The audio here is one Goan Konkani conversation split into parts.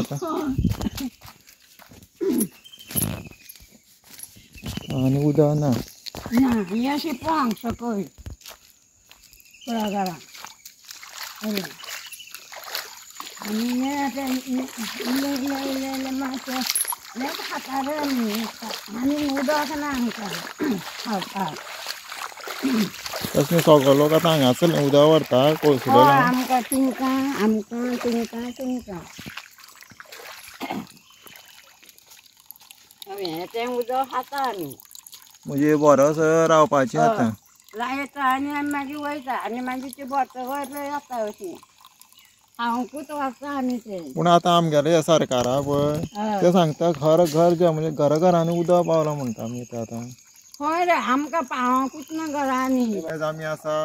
आतां. आनी उदक ना ना, हें शिंपो सकयल कुळागरां. आनी हें आतां इल्लें इल्लें इल्लें इल्लें मातशें हेंच खाता रे आमी, आनी उदक ना आमकां खावपाक. तशें सगळे लोक आतां हांगासर उदक व्हरता कोळसुले. हय, आमकां तिंकां आमकां तिंकां तिंकां हें तें उदक खाता आमी. म्हणजे बरोस रावपाचें आतां लायता आनी आमी मागीर वयता आनी मागीर ती भरतकर येता अशी खावंकूच वता आमी तें. पूण आतां आमगेले सरकारा पळय ते सांगता घर घर जे म्हणजे घर घरांनी उदक पावलां म्हणटा आमी ते आतां. हय रे, आमकां पावोंकूच ना घरांनी. आमी आसा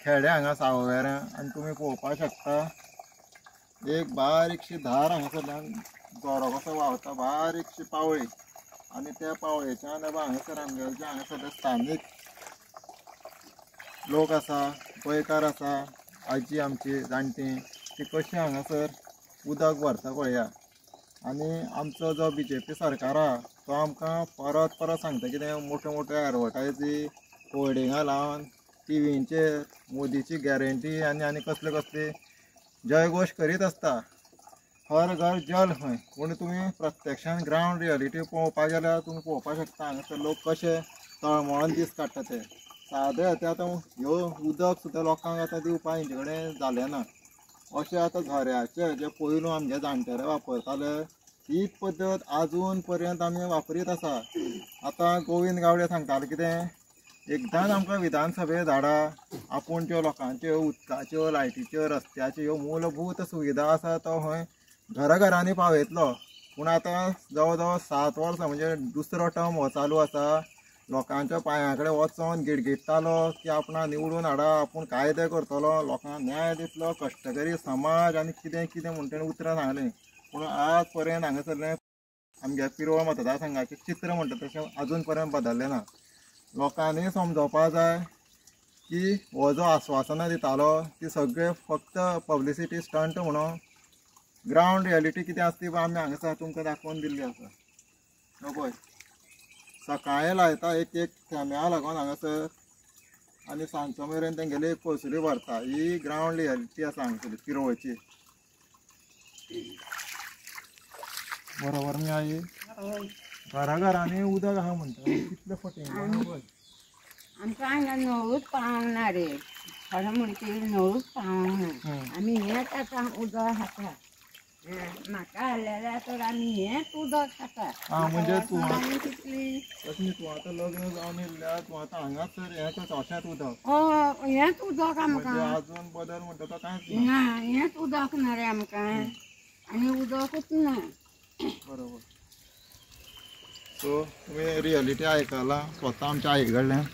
खेडे हांगा सावयवेऱ्यां आनी तुमी पळोवपाक शकता एक बारीकशी धार हांगासरल्यान झरो कसो व्हांवता, बारीकशी पावळी. आनी त्या पावळेच्यान हांगासर आमगेले जे हांगासर स्थानीक लोक आसा, गोंयकार आसा, आजी आमची जाणटी, ती कशी हांगासर उदक व्हरता पळया. आनी आमचो जो बीजेपी सरकार आहा तो आमकां परत परत सांगता कितें मोठ्यो मोठ्यो एडवर्टायजी होर्डिंगां लावन टिवींचेर मोदीची गॅरंटी आनी आनी कसले कसले जयघोश करीत आसता. हर घर जल खंय, पूण तुमी प्रत्यक्षान ग्रावंड रियलिटी पळोवपाक गेल्यार तुमी पळोवपाक शकता हांगासर लोक कशे तळमळून दीस काडटा ते. सादे ते आतां ह्यो उदक सुद्दां लोकांक आतां दिवपाक हेंचे कडेन जालें ना. अशें आतां झऱ्याचे जे पयलू आमगे जाणटेले वापरताले तीच पद्दत आजून पर्यंत आमी वापरीत आसा. आतां गोविंद गावडे सांगताले कितें, एकदांच आमकां विधानसभे धाडा, आपूण त्यो लोकांच्यो उदकाच्यो लायटीच्यो रस्त्याच्यो ह्यो मूलभूत सुविधा आसा तो खंय घरा घरांनी पावयतलो. पूण आतां जवळ जवळ 7 वर्सां म्हणजे दुसरो टर्म हो चालू आसा. लोकांच्या पांयां कडेन वचोन गिडगिडटालो की आपणाक निवडून हाडा, आपूण कायदे करतलो, लोकांक न्याय दितलो, कश्टकरी समाज आनी कितें कितें म्हण तेणें उतरां सांगलें. पूण आज पर्यंत हांगासरलें आमगे पिरवळ मतदारसंघाचें चित्र म्हणटा तशें आजून पर्यंत बदल्लें ना. लोकांनी समजोवपा जाय की हो जो आस्वासनां दितालो ती सगळे फक्त पब्लिसिटी स्टंट म्हणून ग्रावंड रियलिटी कितें आसा ती आमी हांगासर तुमकां दाखोवन दिल्ली आसा. पळय सकाळीं लायता एक एक थेंब्या लागून हांगासर आनी सांजचो मेरेन तेंगेली एक कोळसुली भरता. ही ग्रावंड रियलिटी आसा हांगासर पिरवळची. बरोबर न्ही आई? घरा घरांनी उदक आहा म्हणटा कितले फटींग. आमकां हांगा नळूच पावंक ना रे, खरें म्हणचे नळूच पावंक ना. आमी हेंच आतां उदक खाता. म्हाका हाडलेलें तर आमी हेंच उदक खाता. म्हणजे तूं तशें तूं आतां लग्न जावन येयल्या, तूं आतां हांगाच तर हेंच अशेंच उदक. हय, हेंच उदक आमकां. आजून बदल म्हणटा तो कांयच ना, हेंच उदक ना रे आमकां, आनी उदकूच ना. बरोबर. सो तुमी रियलिटी आयकला स्वता आमच्या आई कडल्यान.